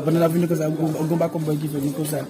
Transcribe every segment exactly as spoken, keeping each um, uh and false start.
Pandan l ap vini konsa, gon, gon bakòp bòy ki fè vin konsa.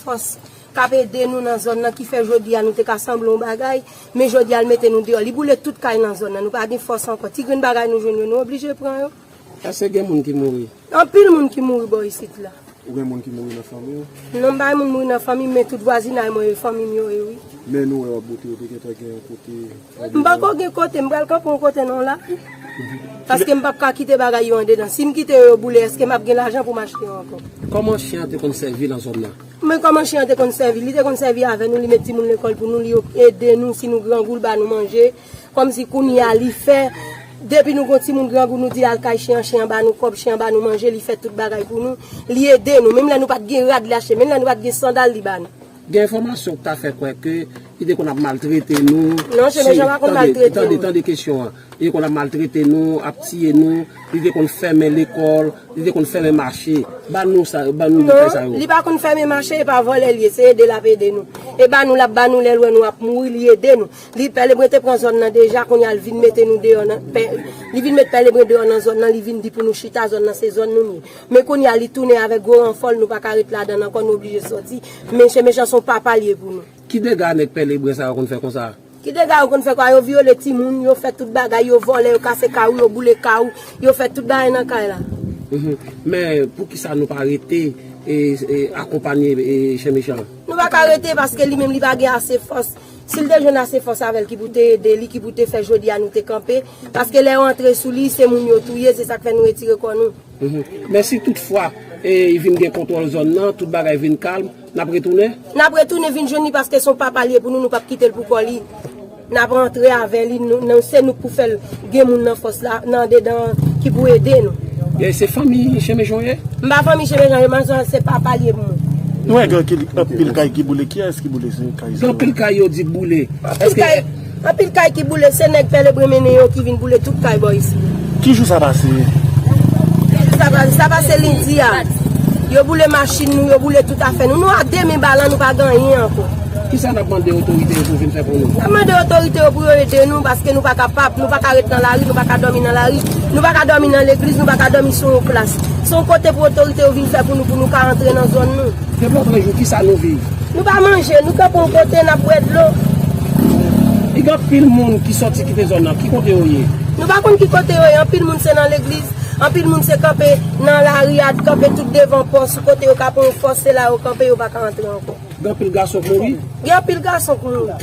Fòs k ap ede nou nan zòn nan ki fè jodi a nou te ka sanble yon bagay, men jodi a l mete nou deyò. Li boule tout kay nan zòn nan. Nou pa gen fòs ankò. Ti grenn bagay nou jwenn yo, nou oblije pran yo. Èske gen moun ki mouri? Anpil moun ki mouri bò isit la. Ou gen moun ki mouri nan fanmi w? Non, m pa gen moun mouri nan fanmi m, men tout vwazinay mwen yo, fanmi m yo ye, wi. Men nou wè w ap boute, yo te gentan gen yon kote. M poko gen kote, m pral kanpe yon kote non la. Paske m p ap ka kite bagay yo andedan. Si m kite yo, yo boule, èske m ap gen lajan pou m achte yo ankò? Kòman chen an te konn sèvi nan zòn nan? Men kòman chen an te konn sèvi? Li te konn sèvi avè nou, li met timoun lekòl pou nou, li ede nou, si nou grangou, l ba nou manje. Kòmsi kounye a li fè, depi nou gon timoun grangou, nou di l al kay chen an, chen an ba nou kòb, chen an ba nou manje, li fè tout bagay pou nou, li ede nou. Menm lè nou pa t gen rad, li achte, menm lè nou pa t gen sandal, li ba nou. Gen enfòmasyon ki ta fè kwè ke li te konn ap maltrete nou. Non, Chen Mechan pa konn maltrete nou. Tande, tande kesyon an. Li te konn ap maltrete nou, ap tiye nou, li te konn fèmen lekòl, li te konn fèmen mache. Ban nou sa, ban nou detay sa yo. Non, li pa konn fèmen mache, e pa vòlè l ye, se ede l ap ede nou. E ba nou l ap ba nou, lè l wè nou ap mouri, li ede nou. Li, Pè Lebren te pran zòn nan deja, kounye a l vin mete nou deyò nan, pè, li vin met Pè Lebren deyò nan zòn nan, li vin di pou nou chita, zòn nan se zòn nou li ye. Men kounye a li tounen avèk gwo ranfò l, nou pa ka ret ladan l ankò, nou oblije sòti. Men Chen Mechan se yon papa l ye pou nou. Ki dega nèg Pè Lebren sa yo konn fè konsa? Ki dega yo konn fè konsa? Yo vyole timoun, yo fè tout bagay, yo vòlè, yo kase kay ou, yo boule kay ou, yo fè tout bagay nan kay la. Mhm. Men poukisa nou pa rete e, e akonpanye e Chen Mechan? Nou pa ka rete paske li menm li pa gen ase fòs. Si l te jwenn ase fòs avè l ki pou te ede li, ki pou te fè jodi a nou te kanpe. Paske lè yo antre sou li, se moun yo touye, se sa k fè nou retire kò nou. Mhm. Men si toutfwa e, li vin gen kontwòl zòn nan, tout bagay vin kalm, n ap retounen? N ap retounen vin jwenn li paske se yon papa l ye pou nou, nou p ap kite l pou kò li. N ap rantre avè li, nou, nou, se nou k pou fè l gen moun nan fòs la, nan andedan an, ki pou ede nou. E se fanmi Chen Mechan w ye? M pa fanmi Chen Mechan, Chen Mechan se papa l ye pou mwen. Nou wè gen anpil, anpil kay ki boule, kiyès ki boule se kay sa yo? Gen anpil kay yo di k boule. Anpil kay, anpil kay ki boule, se nèg Pè Lebren mennen yo ki vin boule tout kay bò isi. Ki jou sa pase? Ki jou sa pase? Sa pase lendi a. Yo boule machin nou, yo boule tout afè nou. Nou a de men balan, nou pa gen anyen ankò. Kisa n ap mande otorite yo pou vin fè pou nou? N ap mande otorite yo pou yo ede nou, paske nou pa kapab, nou pa ka ret nan lari, nou pa ka dòmi nan lari, nou pa ka dòmi nan legliz, nou pa ka dòmi sou yon plas. Se yon kote pou otorite yo vin fè pou nou, pou nou ka antre nan zòn nou. Depi lòt jou, kisa nou viv? Nou pa manje, nou kanpe yon kote, n ap bwè dlo. Gen anpil moun ki sòti kite zòn nan, ki kote yo ye? Nou pa konn ki kote yo ye, anpil moun se nan legliz, anpil moun se kanpe nan lari a, kanpe tout devan pòs, kote yo ka pran yon fòs, se la yo kanpe, yo pa ka antre ankò. Gen anpil gason k mouri? Gen anpil gason k mouri.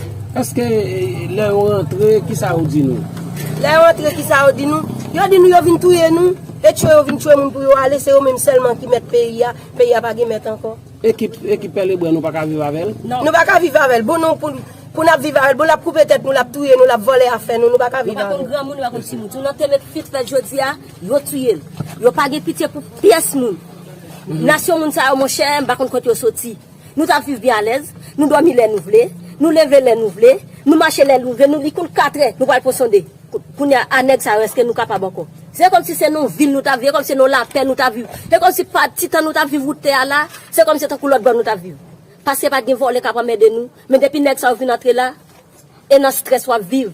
Èske, e, lè yo rantre, kisa yo di nou? Lè yo rantre, kisa yo di nou? Yo di nou yo vin touye nou, e tchwe yo vin tchwe moun pou yo ale, se yo menm sèlman ki mèt peyi a, peyi a pa gen mèt ankò. Ekip, ekip Pè Lebren, nou pa ka viv avè l? Non. Nou pa ka viv avè l. Bon, non, pou, pou n ap viv avè l, bon, l ap koupe tèt nou, l ap touye nou, l ap vòlè afè nou, nou pa ka viv avè l. Nou pa konn granmoun, nou pa konn timoun. Tou nan te met fit fèt jodi a, yo touye l. Yo pa gen pitye pou pyès moun. Nasyon moun sa yo, monchè, m pa konn kote yo soti. Nou t ap viv byen alèz, nou dòmi lè nou vle, nou leve lè nou vle, nou mache lè nou vle, nou li konn katrè, nou pral pran sonde. Kou-, kounye a, a nèg sa yo, èske nou kapab ankò? Se kòmsi se nan yon vil nou t ap viv, se kòmsi se nan lapè nou t ap viv. Se kòmsi pa ti tan nou t ap viv wout tè a la, se kòmsi se tankou lòt bò nou t ap viv. Paske pa t gen vòlè k ap anmède nou, men depi nèg sa yo vin antre la, e nan estrès w ap viv.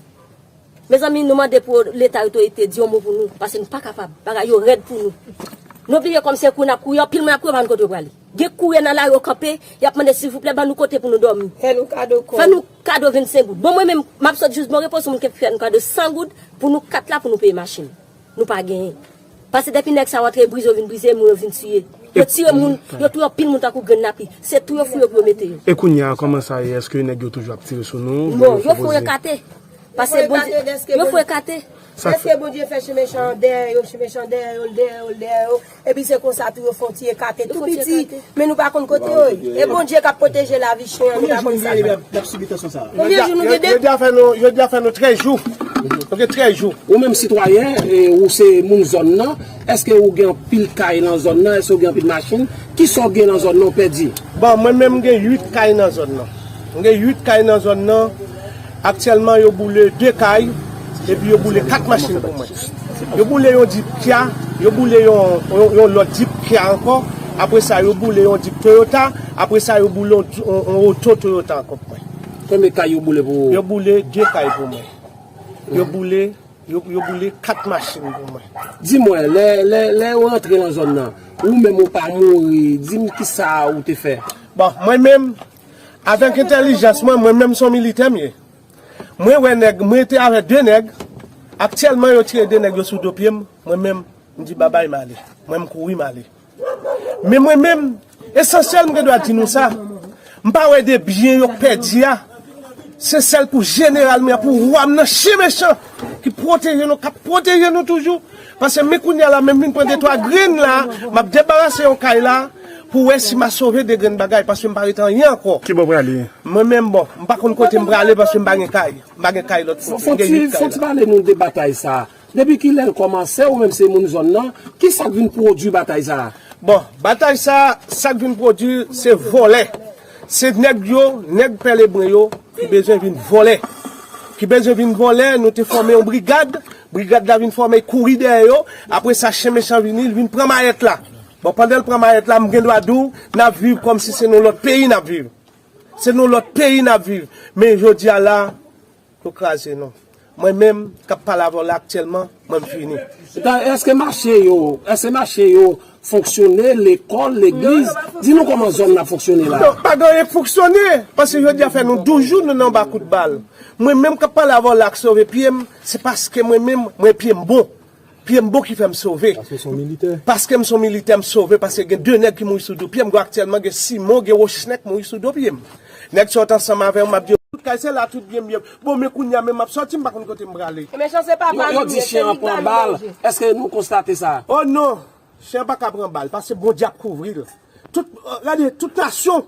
Mezanmi, nou mande pou Leta, otorite, di yon mo pou nou, paske nou pa kapab. Bagay yo rèd pou nou. Nou bliye kòm se kouri n ap kouri, anpil moun ap kouri, pa konn kote yo prale. Gen kouri nan lari yo kanpe, y ap mande, silvouplè, ban nou kote pou nou dòmi. Fè nou kado kò. Fè nou kado vennsenk goud. Bon, mwen menm, m ap sot jis bon repo sou moun ki fè nou kado san goud pou nou kat la pou nou peye machin. Nou pa genyen. Paske depi nèg sa yo antre brize, yo vin brize moun, yo vin tiye. Yo tire moun, yo touye anpil moun tankou grenn lapli. Se tou yo fouye pou yo mete yo. E kounye a, kòman sa ye? Èske nèg yo toujou ap tire sou nou? Non, yo fouye kate. Paske Bondye, yo fouye kate. Èske Bondye fè chen mechan dèyè yo, chen mechan dèyè yo, dèyè yo, dèyè yo? Epi se konsa tou yo fè yon ti ekate tou piti. Men nou pa konn kote yo ye. E Bondye k ap pwoteje lavi chen an, nou pa konn sa. Konbyen jou nou gen depi? Jodi a fè nou, jodi a fè nou trèz jou. Nou gen trèz jou. Ou menm sitwayen, e, ou se moun zòn nan, èske ou gen anpil kay nan zòn nan? Èske ou gen anpil machin? Kisa w gen nan zòn nan ou pèdi? Bon, mwen menm m gen uit kay nan zòn nan. M gen uit kay nan zòn nan. Aktyèlman, yo boule de kay, epi yo boule kat machin pou mwen. Yo boule yon Jeep Kia, yo boule yon, yon, yon lòt Jeep Kia ankò. Apre sa, yo boule yon Jeep Toyota. Apre sa, yo boule yon, yon, yon oto Toyota ankò pou mwen. Konbyen kay yo boule pou ou? Yo boule de kay pou mwen. Yo boule, yo, yo boule kat machin pou mwen. Di mwen, lè, lè, lè yo rantre nan zòn nan, ou menm ou pa mouri, di m kisa ou te fè? Bon, mwen menm, avèk entèlijans mwen, mwen menm se yon militè m ye. Mwen wè nèg, mwen te avèk de nèg. Aktyèlman, yo tire de nèg yo sou do pye m. Mwen menm, m di babay, m ale. Mwen, m kouri, m ale. Men mwen menm, esansyèl, m gen dwa di nou sa. M pa wè de byen yo k pèdi a. Se sèl pou jeneral mwen, pou wa m nan chen mechan ki pwoteje nou, k ap pwoteje nou toujou. Paske men kounye a la, menm vin pran de twa grenn la, m ap debarase yon kay la, pou wè si m a sove de grenn bagay, paske m pa rete anyen ankò. Ki bò w prale? Mwen menm, bon, m pa konn kote m prale, paske m pa gen kay. M pa gen kay lòt kote. M gen uit kay la. Fò ti pale nou de batay sa a. Depi kilè l kòmanse, ou menm se moun zòn nan, kisa k vin pwodui batay sa a? Bon, batay sa a, sa k vin pwodui, se vòlè. Se nèg yo, nèg pè lebren yo, ki bezwen vin vòlè. Ki bezwen vin vòlè, nou te fòme yon brigad, brigad la vin fòme kouri dèyè yo, apre sa chen mechan vini, l vin pran mayèt la. Bon, pandan l pran mayèt la, m gen dwa di w, n ap viv kòmsi se nan lòt peyi n ap viv. Se nan lòt peyi n ap viv. Men jodi a la, yo kraze nou. Mwen menm, k ap pale avè w la aktyèlman, mwen m fini. Èske mache yo, èske mache yo fonksyone, lekòl, legliz? Di nou kòman zòn nan ap fonksyone la. Non, pa gen anyen k fonksyone, paske jodi a fè nou douz jou nou nan anba kout bal. Mwen menm k ap pale avè w la k sove pye m, se paske mwen menm, mwen pye m bon. Pye m bon ki fè m sove. Paske w se yon militè. Paske m se yon militè, m sove, paske gen de nèg ki mouri sou do pye m. Aktyèlman, gen Simon, gen Rochnek mouri sou do pye m. Nèg sa yo t ansanm avè m, m ap di yo, tout kay se la, tout byen m ye. Bon, men kounye a menm m ap sòti, m pa konn kote m prale. Yo, yo di chen an pran bal. Èske nou konstate sa? Oh non, chen an pa ka pran bal, paske Bondye ap kouvri l. Tout, euh, gade, tout nasyon,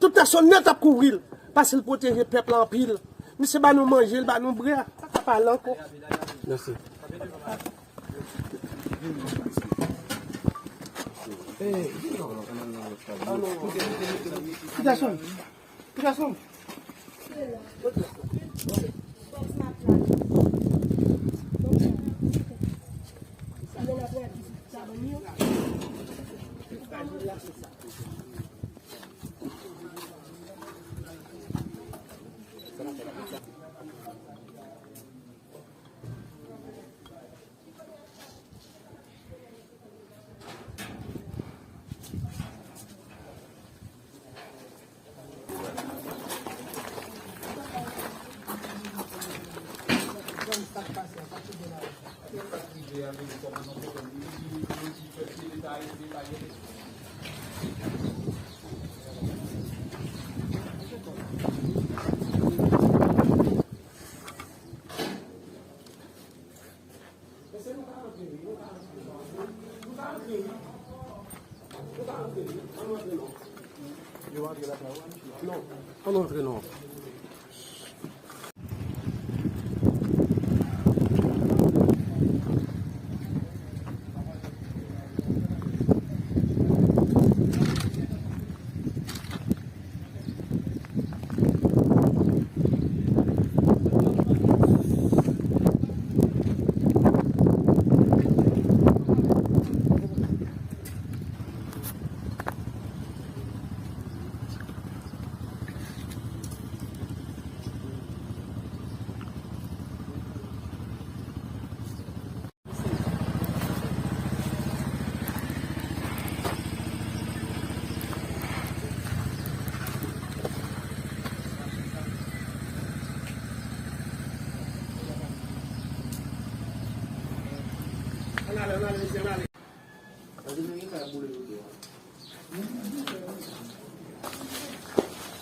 tout nasyon nèt ap kouvri l. Paske l pwoteje pèp la anpil. Misye ba nou manje, l ba nou bwè. Pa ka pale ankò. Mèsi. Hey. Ti gason. Ti gason. Yo antre lakay ou, ann antre non. Ann antre non.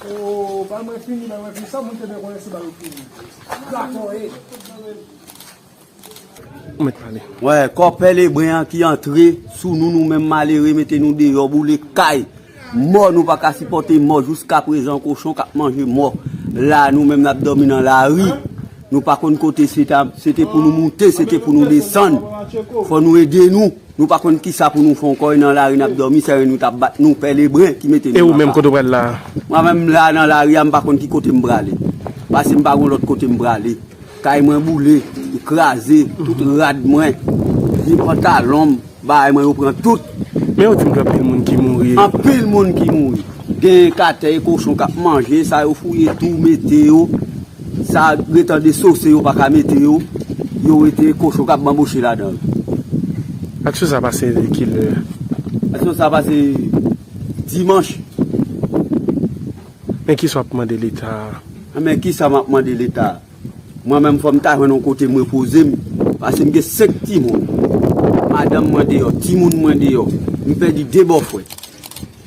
Oh, ba mwen fini, ba mwen fini. Sa moun te dwe konnen se ba yo fini. Dakò, e. Ou mèt pale. Wè, kòpè lebren an ki antre sou nou, nou menm malere, mete nou deyò, boule kay. Mò, nou pa ka sipòte mò jiskaprezan, kochon k ap manje mò. La, nou menm, n ap dòmi nan lari. Nou pa konn kote se ta, se te pou nou moute, se te pou nou desann. Fò nou ede nou. Nou pa konn kisa pou nou fè ankò, e nan lari n ap dòmi, sèren nou t ap bat nou, pè lebren ki mete nou la. E ou menm, kote w pral la? Mwen menm la nan lari a, m pa konn ki kote m prale. Paske m pa gon lòt kote m prale. Kay mwen boule, kraze, tout rad mwen, vye pantalon m, bagay mwen yo pran tout. Men yo di m gen anpil moun ki mouri. Anpil moun ki mouri. Gen katè e kochon k ap manje, sa yo fouye tou, mete yo. Sa ret an desose, yo pa ka mete yo. Yo rete kochon k ap banboche ladan yo. Aksyon sa pase kilè? Aksyon sa pase dimanch. Men kisa w ap mande Leta a? Men kisa m ap mande Leta a? Mwen menm, fò m ta jwenn yon kote m repoze m, paske m gen senk timoun. Madanm mwen deyò, timoun mwen deyò. M pèdi de bòfrè.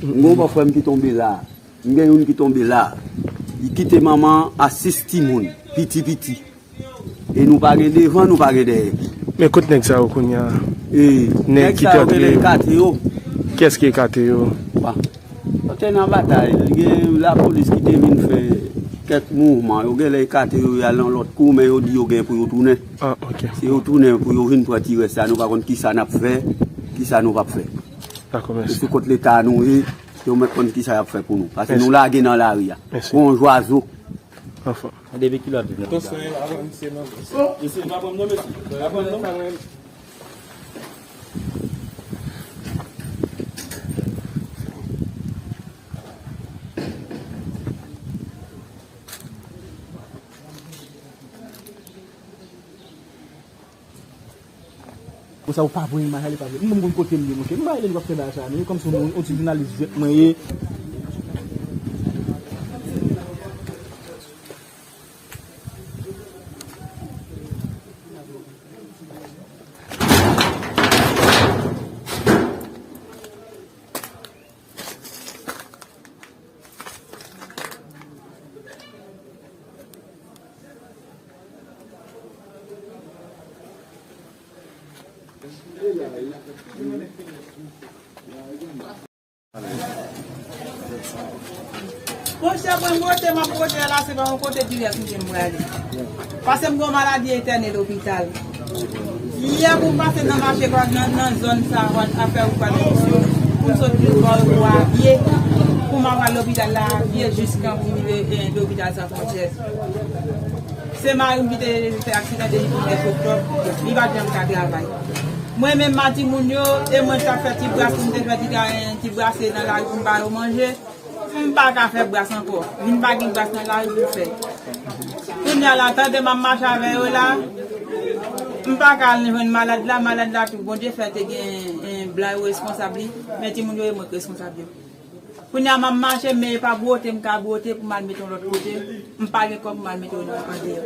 M gen yon bòfrè m ki tonbe la. M gen youn ki tonbe la. Li kite manman an a sis timoun, piti piti. E nou pa gen devan, nou pa gen dèyè. Men kot nèg sa yo kounye a? E, nèg ki sa yo genlè ekate yo. Kiyès ki ekate yo? Bon. Yo te nan batay. Gen lapolis ki te vin fè kèk mouvman. Yo genlè ekate yo, y al nan lòt kou, men yo di yo gen pou yo tounen. Ah, ok. Si yo tounen pou yo vin pran ti rès la, nou pa konn kisa n ap fè, kisa nou p ap fè. Dakò, mèsi. E sou kont Leta nou ye, yo mèt konn kisa y ap fè pou nou. Paske nou lage nan lari a. Mèsi. Kon zwazo. Anfen. Depi kilè w ap viv nan peyi a? Mesye, pa pran m non, mesye. Pa pran m non. Konsa ou pa voye imaj ale, pa voye. Mwen menm konn kote m ye, monchè. M pa rele nou k ap fè bagay sa, non. E kòmsi yon, yon ti jounalis jwèt mwen ye. Monchè, mwen, kote m ap pote a la, se pa yon kote dirèk m gen m prale. Paske m gen yon maladi etène lopital. Yè pou m pase nan mache, nan, nan zòn sa, afè ou pral misyon, pou m sot jis bò yo a pye, pou m al lopital la a pye, jiskan pou m rive, eh, lopital San Fwontyè. Se mari m ki te fè aksidan depi nèf oktòb, li pa t janm ka travay. Mwen menm, ma timoun yo, e mwen t ap fè ti bras, m te fè ti, ti brase nan lari pou m ba yo manje. M pa ka fè bras ankò. Vin pa gen bras nan lari pou fè. Kounye a la, tande m ap mache avè yo la. M pa ka al jwenn malad la. Malad la tou, Bondye fè te gen, eh, blan yo responsab li. Men timoun yo, e mwen k responsab yo. Kounye a, m ap mache, men e pa bwote m ka bwote pou m al mete yon lòt kote. M pa gen kòb pou m al mete yo nan andeyò.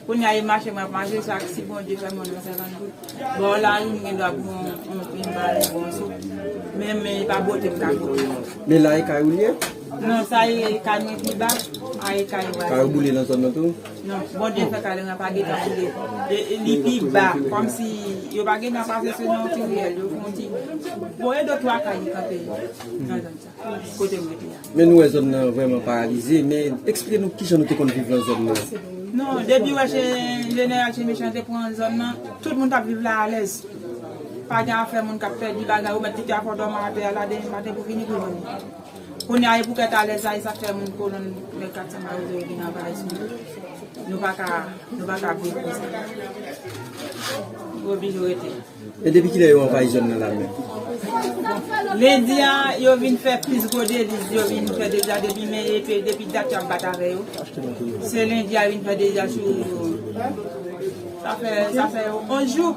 Kounye a, e mache m ap mache, sa si Bondye fè mwen nan sèvann tou. Bò lari, m gen dwa pran yon, yon plim, yon bon sou. Men, men, e pa bwote m ka bwote. Men la, e kay ou l ye? Non, sa e kay mwen pi ba, a e kay ou a. Kay ou boule nan zòn nan tou? Non, Bondye fè kay la pa gentan boule. E, e, li pi ba, kòmsi yo pa gentan pase sou nan yon ti riyèl, yo fè yon ti. Bon, e de twa kay ki kanpe nan zòn sa. Kote m rete a. Men nou wè zòn nan vrèman paralize, men eksplike nou kijan nou te konn viv nan zòn nan. Non, depi wè se jeneral se mechan te pran zòn nan, tout moun t ap viv la alèz. Pa gen afè moun k ap pèdi bagay, ou mèt kite afè w dòmi atè a la demen maten pou vini pou jwenn li. Kounye a, e pou kèt alèz la, e sa k fè moun kolonn nèg kat san mawozo yo vin anvayi sou nou. Nou pa ka, nou pa ka viv konsa. Nou oblije rete. E depi kilè yo anvayi zòn nan la menm? Lendi a, yo vin fè plis gwo deliz, yo vin fè dega depi, men epi depi dat y ap bat avè yo. Se lendi a vin fè dega sou, sa fè, sa fè onz jou.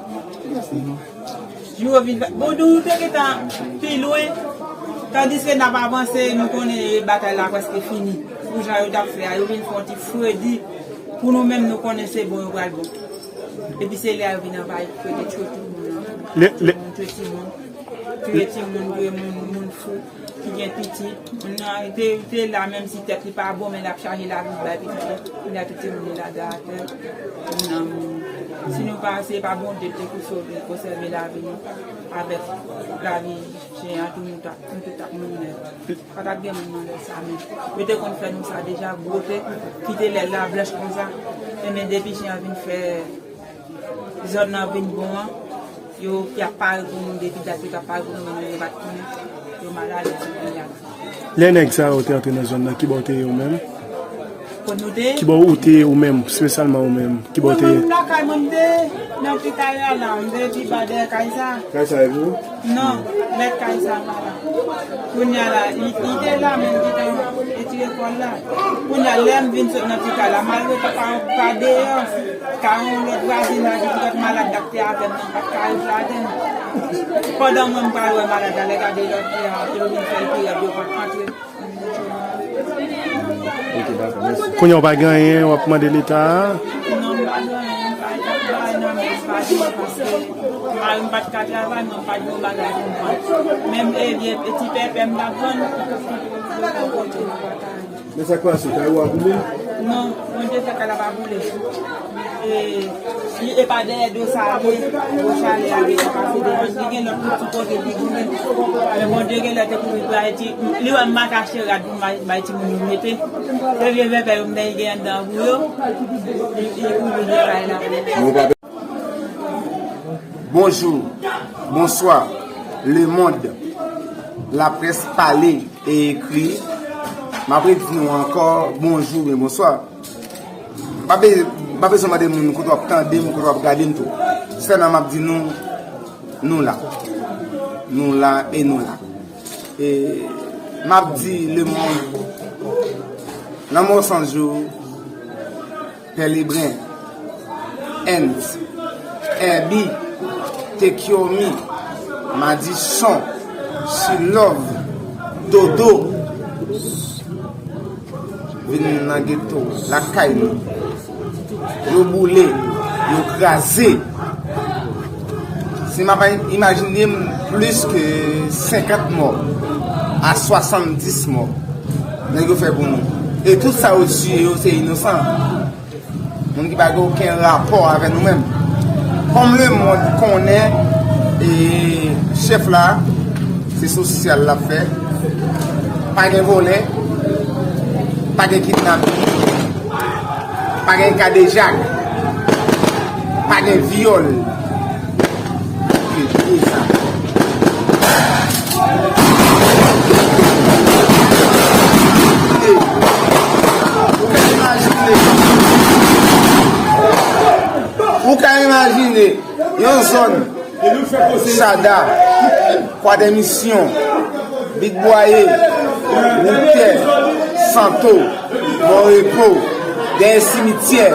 Jou yo vin fè, bon, nou te gentan pi lwen, tandiske n ap avanse, nou konnen batay la prèske fini. Pou jan yo t ap fè a, yo vin fè yon ti fredi pou nou menm, nou konnen se bon yo pral bon. Epi se lè a yo vin anvayi, fredi tchotou. Le, le, Moun timoun, touye timoun, touye moun, moun fou, ki gen pitit. Moun nan te, te la, menm si tèt li pa bon, men l ap chache lavi bay pitit li. Kounye a tout timoun li lage atè. Moun nan mouri. Si nou pa, se pa Bondye ki te pou sove, konsève lavi nou avèk lavi chen an, tou nou t ap, nou tout t ap mouri nèt. Pa t ap gen moun nan lè sa, men yo te konn fè nou sa deja, gwo te kite lè l la blanch konsa. Ebyen, depi chen an vin fè zòn nan vin bon an, yo, y ap pare pou nou, depi dat yo t ap pare pou nou, men nou, yo pa t konnen, yo mal alèz nan peyi a. Lè nèg sa yo te antre nan zòn nan, kibò w te ye ou menm? Kot nou te ye? Kibò ou te ye ou menm, espesyalman ou menm? Kibò w te ye? Mwen menm lakay mwen m te ye, nan ti kay la la, m te pi ba dèyè kay sa. Kay sa e pou ou? Non, lè kay sa pa la. Kounye a la, li, li te la, men li te nan etire kò l la. Kounye a, lè m vin sot nan ti kay la, malgre papa pa deyò, kay yon lòt vwazen la, di lòt malad la k te avè m nan, pa t ka ret ladan l. Pandan mwen, m pral wè malad la, lè gade lòt, yo vin fè l pi rèd, yo pa t antre. Ok, dakò, mèsi. Kounye a w pa gen anyen, w ap mande Leta a? Non, m pa gen anyen, m pa gen anyen nan men m, m pa gen anyen paske mari m pa t ka travay, mwen m pa gen yon bagay pou m vann. Menm e vye ti pèpè m t ap vann, m pa kote m pa ta ale. Men sa k pase, kay ou a boule? Non, Bondye fè kay la pa boule. E, li, e pa dèyè do sa a, li, do chalè a, li pase devan. Li gen lòt tout sou kote, li goumen. Men Bondye gen lè te kouvri pou Ayiti. Li wè m pa kache rad pou m bay, bay timoun yo mete. Se vye vèvè yo m te gen anndan pou yo. Li, li kouvri de kay la. Bonjou, bonswa, lemonn, laprès pale e ekri. M ap redi nou ankò, bonjou, men bonswa. M pa be-, m pa bezwen mande moun kote w ap tande m, kote w ap gade m tou. Sèlman m ap di nou, nou la. Nou la e nou la. E m ap di lemonn, lanmò san jou, Pè Lebren, Ant, Èbi, Tekyomi, Madichon, Chilòv, Dodo, vin nan geto, lakay nou. Yo boule, yo kraze. Si m ap imajine m plis ke senkant mò a swasanndis mò nèg yo fè pou nou. E tout sa yo tiye yo, se inosan. Moun ki pa gen okenn rapò avè nou menm. Kòm lemonn konnen, e, chèf la, se sosyal l ap fè. Pa gen vòlè, pa gen kidnapin, pa gen kadejak, pa gen vyòl. Ou ka imajine. Ou ka imajine yon zòn, Chada, Kwadèmisyon, Big Bwaye, Woutè, Santo, Bon Repo, dèyè simityè,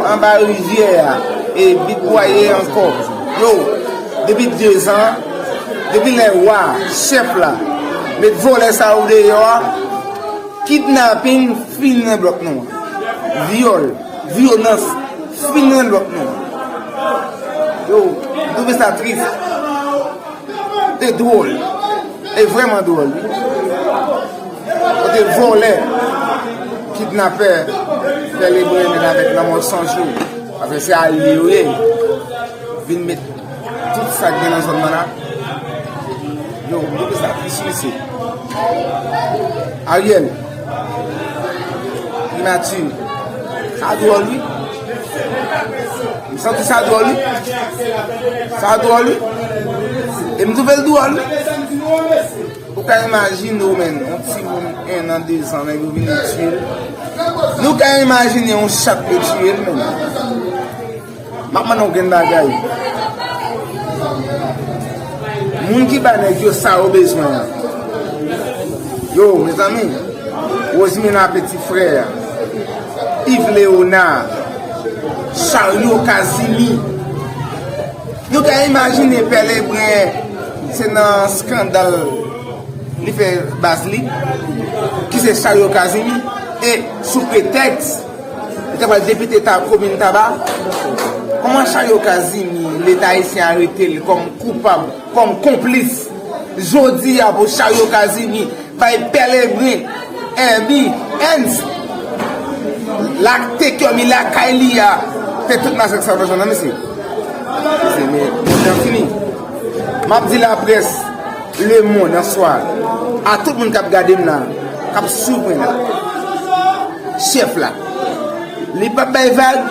anba rivyè a, e Big Bwaye ankò. Yo, depi dezan, depi lè wa, chèf la, met vòlè sa yo deyò a, kidnapin fin nan blòk nou an. Vyòl, vyolans fin nan blòk nou an. Yo, m twouve sa tris. E dwòl. E vrèman dwòl, wi. Kote vòlè, kidnapè, fè lebren menm avèk lanmò san jou. Paske se alye yo ye. Vin met tout sa k gen nan zòn nan la. Yo, m twouve sa tris, mesye. Ariel, Primati, sa dwòl, wi. M santi sa dwòl, wi. Sa dwòl, wi. E m twouve l dwòl, wi. Ou ka imajine w, menn, yon timoun en an, dezan, nèg yo vini tiye l. Nou ka imajine yon chat yo tiye l, menn. M ap mande yon grenn bagay. Moun ki ba nèg yo sa yo bezwen an. Yo, mezanmi, Rosemena Petit Frère, Yves Léonard, Chariot Casimy. Nou ka imajine Pè Lebren se nan eskandal li fè baz li, ki se Chariot Casimy, e sou pretèks li ta pral depite ta komin Taba, Kòman Chariot Kazimi, Leta ayisyen arete l kòm koupab, kòm konplis, jodi a pou Chariot Kazimi bay Pè Lebren, Herby, Ernst, la, te kè mi lakay li a, fè tout masak sa w pa janm nan, mesye. Mesye, men, men tan fini. M ap di laprès, lemonn, answa, a tout moun k ap gade m la, k ap swiv mwen la, chèf la, li p ap bay vag,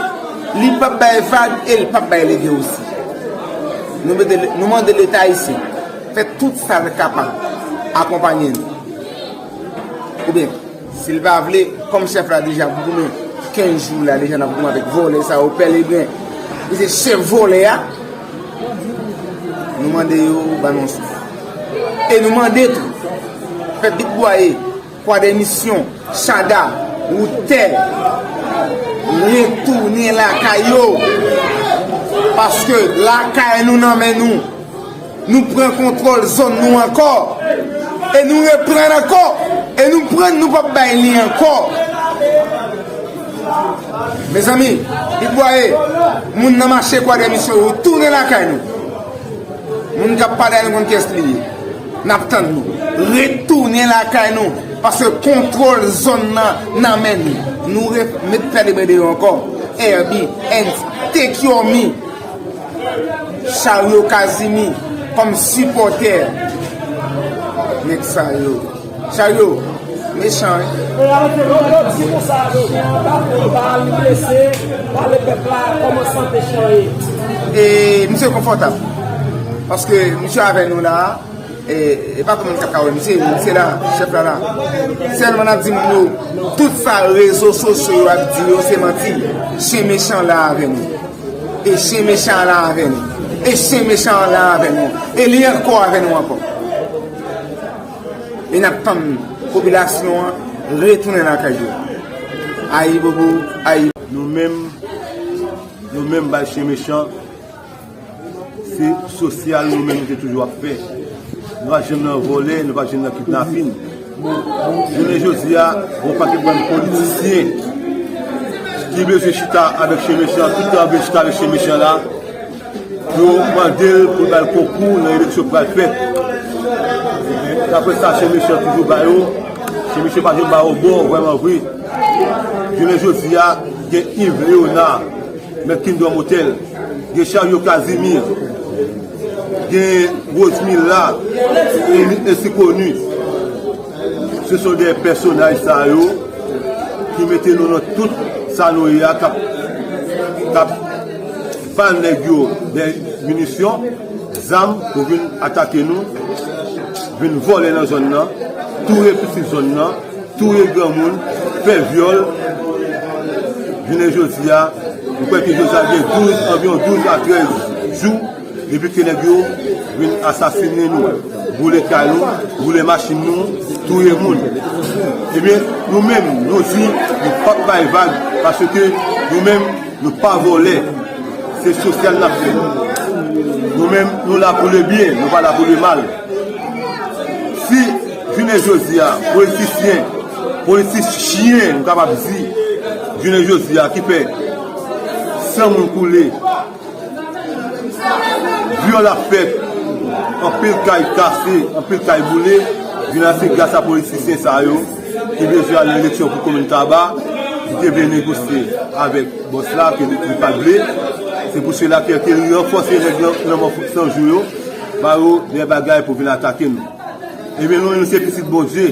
li p ap bay vag e li p ap bay leve osi. Nou mete, nou mande Leta ayisyen fè tout sa l kapab, akonpanye nou. Oubyen, si l pa vle, kòm chèf la deja ap goumen kenz jou la, deja n ap goumen avèk vòlè sa yo, Pè Lebren, li se chèf vòlè a, nou mande yo ban nou yon souf. E nou mande tou, fè Bit Bwaye, Kwadèmisyon, Chada, Woutè, retounen lakay yo. Paske lakay nou nan men nou. Nou pran kontwòl zòn nou ankò. E nou reprann ankò. E nou pran, nou p ap bay li ankò. Mezanmi, Bit Bwaye, moun nan mache Kwadèmisyon yo, tounen lakay nou. Moun k ap pale a nou konn kiyès li ye. N ap tann nou. Retounen lakay nou. Paske kontwòl zòn nan nan men nou. Nou re-, met Pè Lebren deyò ankò. Herby, Ernst, take your me. Chariot Kazimi kòm sipòtè. Nèg sa yo. Chariot, mechan, wi. E alò, se nou di konsa, mechan, pa pran bal, li blese, pale pèp la, kòman sante Chan ye? E misye konfòtab. Paske misye avè nou la, e, e pa tout moun k ap ka wè misye, misye la, chèf la la. Sèlman n ap di moun yo, tout sa rezo sosyo yo ap di yo, se manti. Chen mechan la avè nou. E chen mechan la avè nou. E chen mechan la avè nou. E li ankò avè nou ankò. E n ap tann popilasyon an retounen lakay yo. Ayibobo, ayi. Nou menm, nou menm bay chen mechan, se sosyal nou menm nou te toujou ap fè. Nou pa janm nan vòlè, nou pa janm nan kidnapin. Jounen jodi a, gon pakèt bann politisyen ki bezwen chita avèk chen mechan, tout tan vle chita avèk chen mechan la, yo mande l pou l ba l konkou nan eleksyon k pral fèt. Daprè sa chen mechan toujou ba yo, chen mechan pa janm ba yo bon, vrèman vre. Jounen jodi a, gen Yves Léonard, Mèt Kingdom Hotel, gen Chariot Casimir, gen Rosemilla, e ainsi de suite. Se sont des personnages sa yo ki mete nou nan tout sa nou ye a, k ap, k ap ba nèg yo de minisyon, zam pou vin atake nou, vin vòlè nan zòn nan, touye pitit zòn nan, touye granmoun, fè vyòl. Jounen jodi a, m kwè ke jodi a gen douz, anviwon douz a trèz jou depi ke nèg yo vin asasinen nou, boule kay nou, boule machin nou, touye moun. Ebyen, nou menm, nou di, nou p ap bay vag, paske nou menm, nou pa vòlè. Se sosyal n ap fè. Nou menm, nou la pou le byen, nou pa la pou le mal. Si jounen jodi a, politisyen, politisyen, nou kapab di, jounen jodi a, ki fè san moun koule, vyòl ap fèt, anpil kay kase, anpil kay boule, jounen a se gras a politisyen sa yo ki bezwen al eleksyon pou komin Taba, ki te vle negosye avèk bòs la, ke li, li pa t vle. Se pou sela ke, ke li ranfòse nèg nan, nan mò san jou yo, ba yo de bagay pou vin atake nou. Ebyen, nou, nou se pitit Bondye.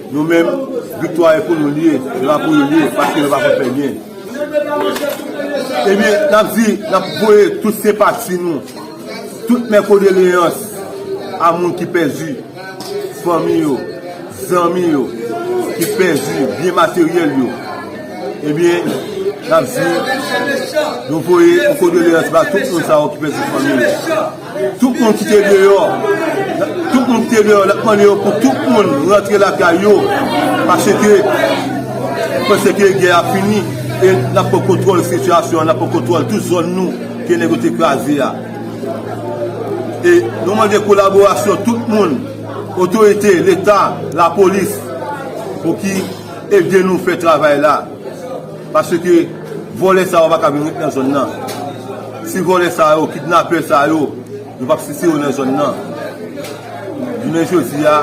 Nou menm, viktwa e pou nou l ye, se pa pou yo l ye, paske nou pa konn fè byen. Ebyen, n ap di, n ap voye tout senpati nou, tout mè kondoleyans a moun ki pèdi fanmi yo, zanmi yo, ki pèdi byen materyèl yo. Ebyen, n ap di, nou voye yon kondoleyans ba tout moun sa yo ki pèdi fanmi yo. Tout moun ki te deyò, tout moun ki te deyò, n ap mande yo pou tout moun rantre lakay yo, paske, paske gè a fini, e n ap pran kontwòl sitiyasyon an, n ap pran kontwòl tout zòn nou ke nèg yo te kraze a. E nou mande kolaborasyon tout moun, otorite, Leta, lapolis, pou ki ede nou fè travay la. Paske Vòlè sa yo pa ka vin ret nan zòn nan. Si vòlè sa yo, kidnapè sa yo, nou p ap sise yo nan zòn nan. Jounen jodi a,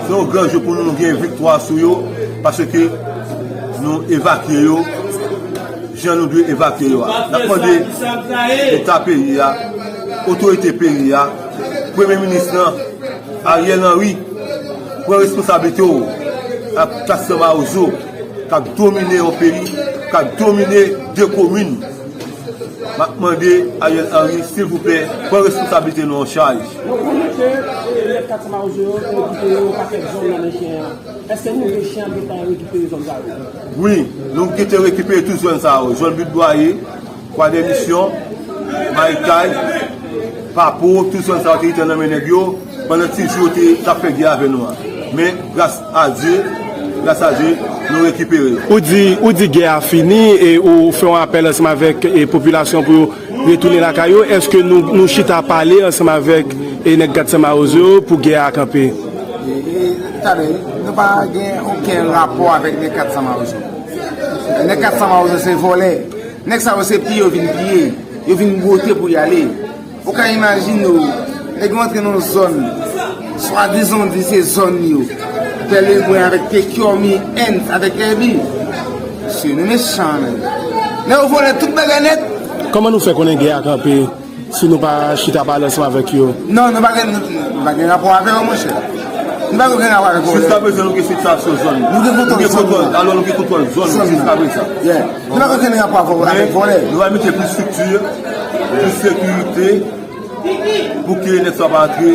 se yon gran jou pou nou, nou gen viktwa sou yo, paske nou evakye yo jan nou dwe evakye yo a. N ap mande Leta peyi a, otorite peyi a, Premye Minis lan, Ariel Henry, pran responsablite w ak klas Mawozo k ap domine yon peyi, k ap domine de komin. M ap mande Ariel Henry, silvouplè, pran responsablite nou an chaj. Nou konnen ke, e, nèg kat sa Mawozo yo te okipe yon pakèt zòn nan men chen an. Èske nou wè chen an gentan rekipere zòn sa yo? Wi, nou gentan rekipere tout zòn sa yo. Zòn Bit Bwaye, Kwa dè Misyon, Mayikay, Papo, tout zòn sa yo te gentan nan men nèg yo, pandan ti jou yo te t ap fè gè avè nou an. Men, gras a Dye, gras a Dye, nou rekipere yo. Ou di, ou di gè a fini e ou fè yon apèl ansanm avèk, e, popilasyon pou yo retounen lakay yo. Èske nou, nou chita pale ansanm avèk, e, nèg kat sa Mawozo yo pou gè a kanpe? E, e, talè, nou pa gen okenn rapò avèk nèg kat sa Mawozo. Nèg kat sa Mawozo se vòlè. Nèg sa yo se piye yo vin piye. Yo vin bwote pou y ale. Ou ka imajine w, nèg yo antre nan zòn, swadizan di se zòn yo. Pèlegwen avèk Tekyòmi, Ent avèk Èbi. Mesye, nou mechan, men. Nèg yo vòlè tout bagay nèt. Kòman nou fè konnen gè a kanpe si nou pa chita pale ansanm avèk yo? Non, nou pa gen, nou, nou pa gen rapò avè yo, monchè. Nou pa gen rapò avè yo. Jiska prezan, nou gen sitiyasyon zòn. Nou gen kontwòl zòn. Alò, nou gen kontwòl zòn jiska prezan. Yeah. Nou pa gen rapò avè, avèk vòlè. Nou va mete plis estrikti, plis sekirite pou ke nèg sa pa antre